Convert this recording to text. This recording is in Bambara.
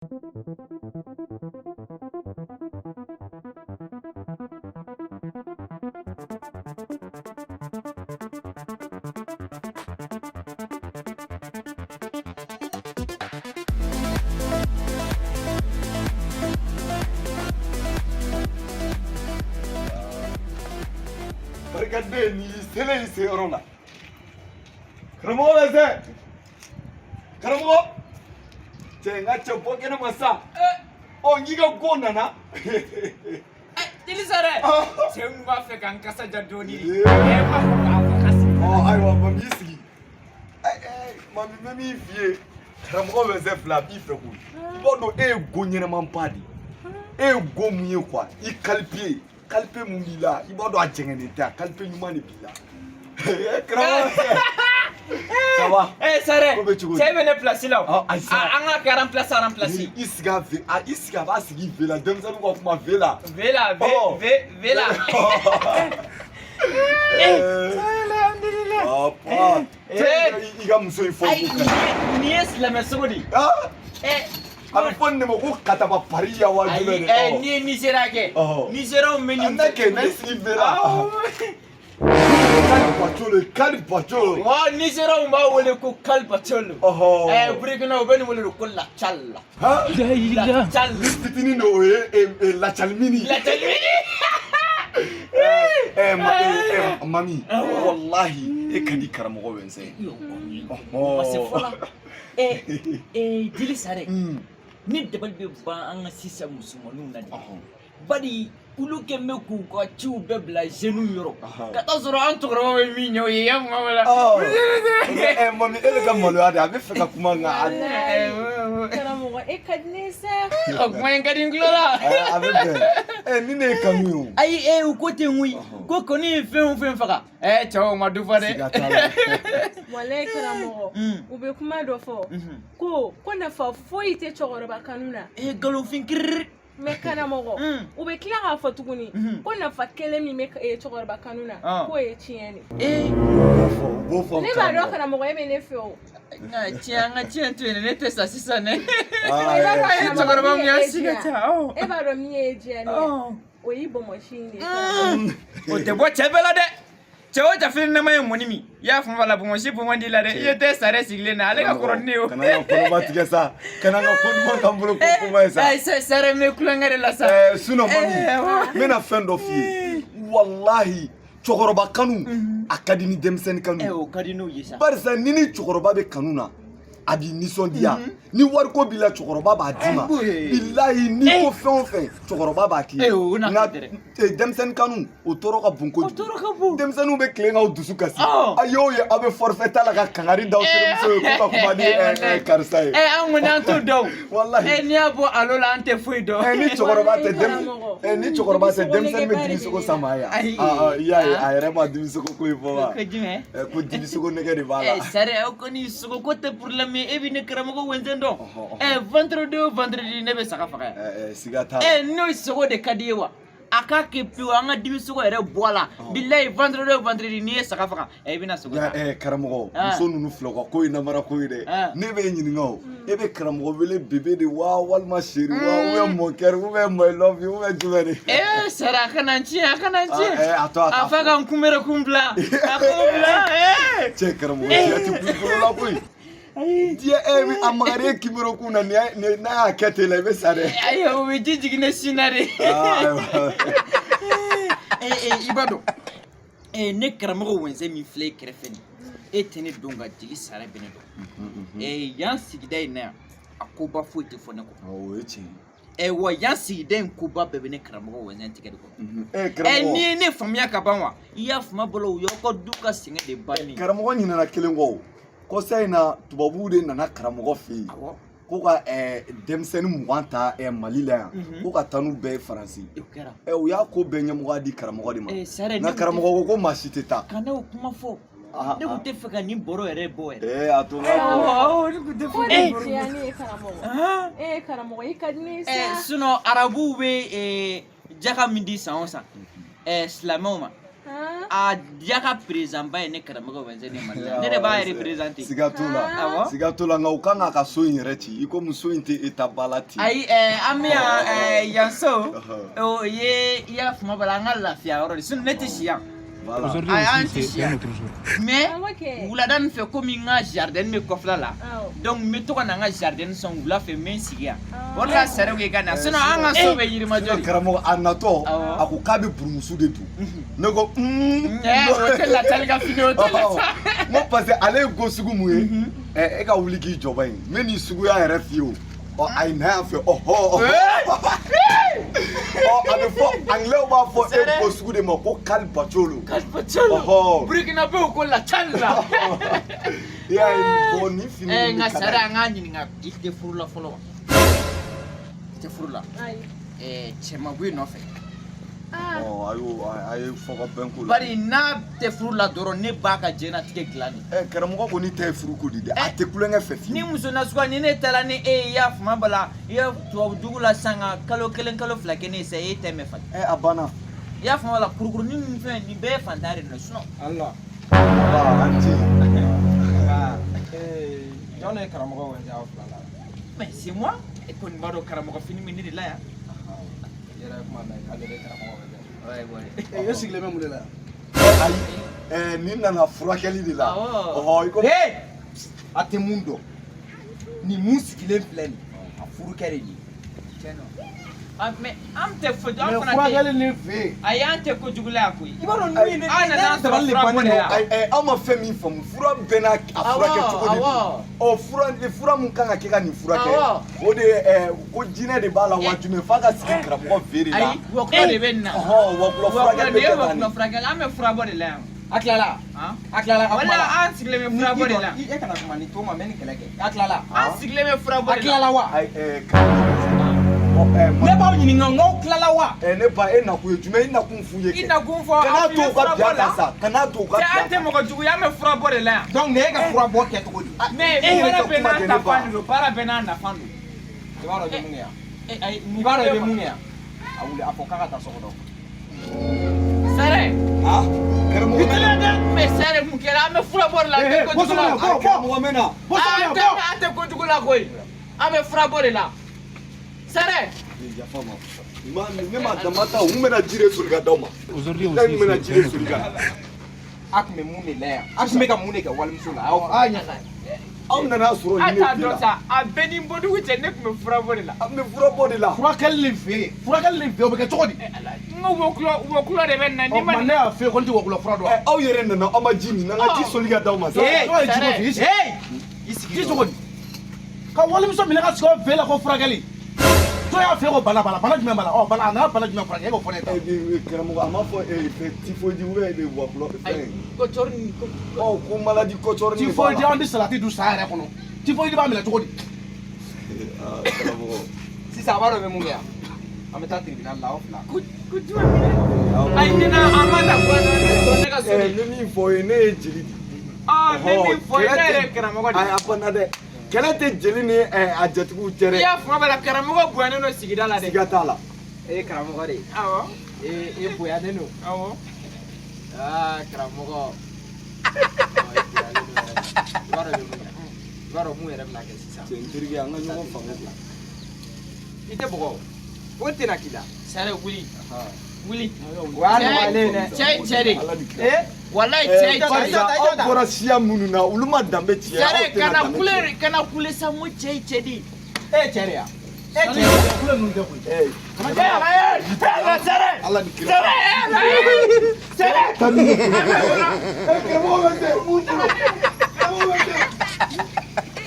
Barikaden nin y'i selen i seyɔrɔ la karamɔgɔ bɛ se karamɔgɔ cɛ n ka cɛ bɔ kɛnɛ ma sa ɔ n k'i ka go nana Jeli Sare cɛ mun b'a fɛ ka n kasa ja dɔɔni de ɛ b'a fɔ k'a fɔ ka sigi ɔ ayiwa mami i sigi mami n bɛ min f'i ye karamɔgɔ bɛ se fila a b'i fɛ koyi i b'a dɔn e ye go ɲɛnɛmanba de ye e ye go mun ye quoi i qualité qualité mun b'i la i b'a dɔn a jɛngɛnnen tɛ a qualité ɲuman de b'i la karamɔgɔ ça va Eh Sare ko bɛ cogo di cɛ bɛ ne place la o ayi sa an ka kɛ remplacer remplacer i sigi a v a i sigi a b'a sigi v la denmisɛnninw ka kuma v la V la V V V la alhamdulillah papa i ka muso in fɔ ayi nin ye silamɛ sogo de ye a bɛ fɔ nin de ma ko kataba pari ya wa jumɛn de ayi n'i ye Nizeriya kɛ Nizeriyaw bɛ nin an kɛ n'a sigi V la Kali bacolo kali bacolo wa Nizeriyaw b'a wele ko kali bacolo Burukina u bɛ nin wele ko lacala lacala ni fitinin de o ye lacalimini lacalimini mami walahi e ka di karamɔgɔ bɛ n sɛ parce que fɔlɔ Jeli Sare ne dabali bɛ ban an ka sisan musomaninw na de bari olu kɛn bɛ k'u ka ciw bɛɛ bila jeunes yɔrɔ ka taa sɔrɔ an cɛkɔrɔba bɛ min ɲɛ o ye i y'a faamu la mami e bɛ ka maloya de a bɛ fɛ ka kuma nka karamɔgɔ e ka di ne ye sa o kuma in ka di n tulo la a bɛ bɛn ni ne ye kanu ye o ayi u ko ten koyi ko kɔni ye fɛn o fɛn faga cɛw ma du fɔ dɛ siga t'a la walayi karamɔgɔ u bɛ kuma dɔ fɔ ko ko nafa foyi tɛ cɛkɔrɔba kanu na nkalonfin kiriri mais karamɔgɔ u bɛ tila k'a fɔ tuguni ko nafa kelen min bɛ cɛkɔrɔba kanu na k'o ye tiɲɛ de ye ne b'a dɔn karamɔgɔ e bɛ ne fɛ o nka tiɲɛ an ka tiɲɛ to yen ne tɛ sa sisan dɛ e b'a dɔn cɛkɔrɔba min y'a si ka ca e b'a dɔn min ye diya ne ye o y'i bɔnbɔsi in de ye o tɛ bɔ cɛ bɛɛ la dɛ cɛ o cɛ filinama ye mɔni min i y'a faamu la bɔnbɔsi bɔ man di la dɛ i ye tɛ sare sigilen na ale ka kɔrɔ ni ne ye o kana n ka kɔnɔba tigɛ sa kana n ka ko duman k'an bolo ko kuma ye sa sare n bɛ tulonkɛ de la sa sinon mami n bɛna fɛn dɔ f'i ye walahi cɛkɔrɔba kanu a ka di ni denmisɛnnin kanu o ka di n'o ye sa barisa ni ni cɛkɔrɔba bɛ kanu na a b'i nisɔndiya ni wariko b'i la cɛkɔrɔba b'a d'i ma bilahi n'i ko fɛn o fɛn cɛkɔrɔba b'a k'i ye nka denmisɛnnin kanu o tɔɔrɔ ka bon kojugu denmisɛnninw bɛ tilen k'aw dusu kasi a y'o ye aw bɛ forfait ta la ka kangari da aw terimuso ye ko ka kuma ni karisa ye an kɔni an t'o dɔn walahi n'i y'a bɔ alo la an tɛ foyi dɔn ni cɛkɔrɔba tɛ ni cɛkɔrɔba tɛ denmisɛnnin bɛ dimisogo san maa yan i y'a ye a yɛrɛ ma dimisogo ko in fɔ wa ko dimisogo nɛgɛ de b'a la sari aw kɔni sogo ko tɛ problème ye e bɛ ne karamɔgɔ wɛnzɛn dɔn vendredi o vendredi ne bɛ saga faga yan siga t'a la n'o sogo de ka di ye wa a k'a kɛ pewu an ka dimisogo yɛrɛ bɔ a la bilayi vendredi o vendredi n'i ye saga faga i bɛna sogo ta karamɔgɔ muso ninnu filɛ ka ko in namara ko ye dɛ ne bɛ ɲininka o e bɛ karamɔgɔ wele bébé de wa walima chéri wa ou bien mon cœur ou bien my love ou bien jumɛn de sara a kana n tiɲɛ a kana n tiɲɛ a to a a fa ka n kunbere kun bila a k'o bila cɛ karamɔgɔ diya tɛ kun bolo la koyi diɲɛ e a magari e kinbere kun na n'a y'a kɛ ten la i bɛ sa dɛ ayi o bɛ ji jigin ne sin na de i b'a dɔn ne karamɔgɔ wɛnzɛn min filɛ e kɛrɛfɛ nin e tɛ ne dɔn nka jeli sara bɛ ne dɔn yan sigida in na yan a koba foyi tɛ fɔ ne kɔ o ye tiɲɛ ye wa yan sigida in koba bɛɛ bɛ ne karamɔgɔ wɛnzɛn tigɛ de kɔnɔ n'i ye ne faamuya ka ban wa i y'a faamuya bolo o y'aw ka du ka sɛgɛn de bannen karamɔgɔ ɲinɛna kelen kɔ o kɔsa in na tubabuw de nana karamɔgɔ fɛ yen ko ka denmisɛnnin 20 ta Mali la yan ko ka taa n'u bɛɛ ye Faransi u y'a ko bɛɛ ɲɛmɔgɔya di karamɔgɔ de ma nka karamɔgɔ ko ko maa si tɛ taa ka ne o kuma fɔ ne tun tɛ fɛ ka nin baro yɛrɛ bɔ yɛrɛ a to n ka fɔ ne tun tɛ fɛ ka diya ne ye karamɔgɔ karamɔgɔ i ka di ne ye sa sinon arabuw bɛ jaka min di san o san silamɛw ma A diya ka président ba ye ne karamɔgɔ Wɛnzɛn ne Mali la. Ne de b'a représenter. Siga t'o la. Awɔ. Siga t'o la, nka u kan k'a ka so in yɛrɛ ci, i komi so in tɛ état ba la ten. Ayi, an bɛ yan, yan so o ye, i y'a faamu bala, an ka lafiya yɔrɔ de, sinon ne tɛ si yan. Voilà. Aujourd'hui Ayi, an aussi, tɛ si c'est un yan. autre jour. Mais Awɔ kɛ. wulada nin fɛ, komi n ka jardin bɛ kɔfɛla la, Awɔ. donc n bɛ to ka na n ka jardin sɔn wula fɛ, n bɛ n sigi yan. Ah. O de la sariya ko i ka na, sinon an ka so bɛ Yirimajɔ de. Karamɔgɔ, a natɔ, Awɔ. a ko k'a bɛ burumusu de dun. Ne ko O tɛ latali ka fini, o tɛ latali. N ko parce que ale ye ko sugu mun ye, e ka wuli k'i jɔ ba in, n bɛ nin suguya yɛrɛ f'i ye o. Ɔ ayi, na yan fɛ, ɔhɔ ɔ, a bɛ fɔ, anglais b'a fɔ e ko sugu de ma ko kalibacolo. Kalibacolo. Ɔhɔ. Burkinabéw ko latali la. I y'a ye, bon, nin fini ninnu Nka de ka sari, d'a ye. an k'a ɲininka, i tɛ furu la fɔlɔ wa? I tɛ furu la? Ayi. Cɛ ma bɔ i nɔfɛ? Ah. Ɔ, a y'o a ye fɔ ka bɛn ko la. Bari n'a tɛ furu la dɔrɔn, ne b'a ka diɲɛnatigɛ dilan de. Karamɔgɔ kɔni tɛ ye furuko de dɛ, a tɛ kulonkɛ fɛ Ni fiyewu. muso nasuguya ni ne taara ni e ye, i y'a faamu bala, i ye tubabu dugu la sisan ka kalo 1 kalo 2 kɛ ne ye sisan, e tɛ mɛn falen. A banna. I y'a faamu bala, kurukurunin ni fɛn nin bɛɛ ye fantanya de nɔ, sinon. Allah. Aba, an ce. Jɔn de ye karamɔgɔ Wɛnzɛn aw fila la? Mais c'est moi, e kɔni b'a dɔn karamɔgɔ fini bɛ ne de la yan. I yɛrɛ ye kuma mɛn k'ale de ye karamɔgɔ Wɛnzɛn. Ouais. E sigilen bɛ mun de la yan? Ayi, nin nana furakɛli de la. Awɔ. Ɔhɔ, i ko. Hey! A tɛ mun dɔn. Nin mun sigilen filɛ nin ye, a furukɛ de nin ye. Tiɲɛ don. Ah, mais an tɛ fɔ an Mais fana tɛ. furakɛli ni fɛ yen. Ayi, an tɛ kojugu la yan koyi. I b'a dɔn ninnu ye ne An nana ne sɔrɔ dabali de fura bannen bɔ de don. la. Ayi, aw ma fɛn min faamu, fura bɛɛ n'a a furakɛ cogo de don. Ɔ, fura mun kan ka kɛ ka nin furakɛ, o de ye ko jinɛ de b'a la wa jumɛn f'a ka sigi karamɔgɔ fɛ de la. Ayi, wɔkulɔ de bɛ nin na. Ɔhɔn, wɔkulɔ furakɛli bɛ Wɔkulɔ kɛ tan nin ye, de. wɔkulɔ furakɛli, an bɛ fura bɔ de la yan. A tilala. Han? A tilala ka kuma Wala la. an sigilen bɛ fura bɔ de la. I e kana kuma ni to ma, n bɛ nin kɛlɛ kɛ. A tilala. An sigilen bɛ fura bɔ A de la. tilala wa? Ayi, karamɔgɔ. Ɔ, Ne b'aw ɲininka n k'aw tilala wa? Ne ba, e nakun ye jumɛn ye? I nakun f'u ye I kɛ. nakun fɔ. Kana An to bɛ u ka fura bin bɔ a la. kan sa, kana to u ka Cɛ, bin an a tɛ kan. mɔgɔ jugu ye, an bɛ fura bɔ de la yan. Donc nin ye ka fura bɔ kɛ cogo di? Mais E yɛrɛ baara ka bɛɛ kuma n'a kɛ, ne ta ba. fan de don, baara bɛɛ n'a nafa don. I b'a dɔn i bɛ mun kɛ yan? Ayi, I b'a dɔn i bɛ mun kɛ yan? A wuli, a fɔ k'a ka taa so kɔnɔ. Sare. Ah, karamɔgɔ mɛna. Mais Sare, mun kɛra? An bɛ fura bɔ de la, an tɛ bɔ kojugu so la. kɔnɔ, bɔ. Ayi, karamɔgɔ mɛna. Bɔ so An kɔnɔ, tɛ bɔ. an tɛ kojugu la koyi. An bɛ fura bɔ de la. Sare. Yafa ma. Ma, ne ma dama ta, u bɛna ji de soli ka d'aw ma. Aujourd'hui E aussi, min bɛna c'est ji un de autre soli jour. ka. A tun bɛ mun de la yan? A tun bɛ ka mun de kɛ walimuso la? Aw A ɲɛfɔ. Aw nana sɔrɔ A nin de t'a fɛ dɔn la. sa, a bɛɛ ni bɔdugu cɛ, ne tun bɛ fura bɔ de la. An bɛ fura bɔ de la. Furakɛli ni fɛ yen, furakɛli ni fɛ yen, o bɛ kɛ cogo di? N ko wɔkulɔ de bɛ nin na, Ɔ n'i ma tuma ne y'a fɛ yen ko n tɛ wɔkulɔ fura dɔn. Aw yɛrɛ nana, aw ma ji min, an ka ji soli ka d'aw ma sa. Hey! Dɔw ye ji ko f'i sigi. Hey! I sigi Ji cogo di? Ka walimuso minɛ ka sigi aw fɛ la ko furakɛli. Dɔw y'a fɛ ko bana b'a la, bana jumɛn b'a la? Ɔ bana, a nana bana jumɛn furakɛ? E k'o fɔ ne ye tan. Karamɔgɔ, a ma fɔ fɛn typhoïde ou bien wɔkulɔ Ayi, fɛn. kɔcɔri ni ko. Ɔ, ko maladie kɔcɔri de b'a Typhoïde, la. an tɛ salati dun sa yɛrɛ kɔnɔ. Typhoïde b'a minɛ cogo di? Ah, karamɔgɔ. Sisan a b'a dɔn i bɛ mun kɛ yan? An bɛ taa tribunal la aw fila. Ko jumɛn minɛ? Ayi, ne na an ma ta bɔ ne ka so N de. bɛ min fɔ ye, ne ye jeli di. Ah, n bɛ min fɔ ye, ne Kɛlɛ yɛrɛ tɛ- ye karamɔgɔ de Ayi, ye. a banna dɛ. Kɛlɛ tɛ jeli ni a jatigiw cɛ I dɛ. y'a faamu b'a la, karamɔgɔ bonyalen don sigida la dɛ. Siga t'a la. E ye karamɔgɔ de ye. Awɔ. E bonyalen don. Awɔ. Aa karamɔgɔ. Ɔ, e bonyalen don yɛrɛ de. I b'a dɔn i bɛ mun kɛ? I b'a dɔn mun yɛrɛ bɛna kɛ sisan? Cɛ, n terikɛ, an ka ɲɔgɔn faamu. I tɛ bɔgɔ o. O tɛna k'i la. Sare, wuli. Wuli. O y'a nɔgɔyalen ye dɛ. Cɛ ye cɛ de. Ala ni kira. Ee! Walayi, cɛ ye cɛ de. Barisa aw bɔra siya minnu na, olu ma danbe tiɲɛ, aw Sare, tɛna kana danbe kule tiɲɛ. kana kule sa, n ko cɛ ye cɛ de ye. E ye cɛ de ye wa? E ye cɛ de ye wa? Kule ninnu tɛ koyi. E Ala ye! E Ala, Sare! Ala ni kira. Sare, e Ala ye! Sare! Karamɔgɔ bɛ se.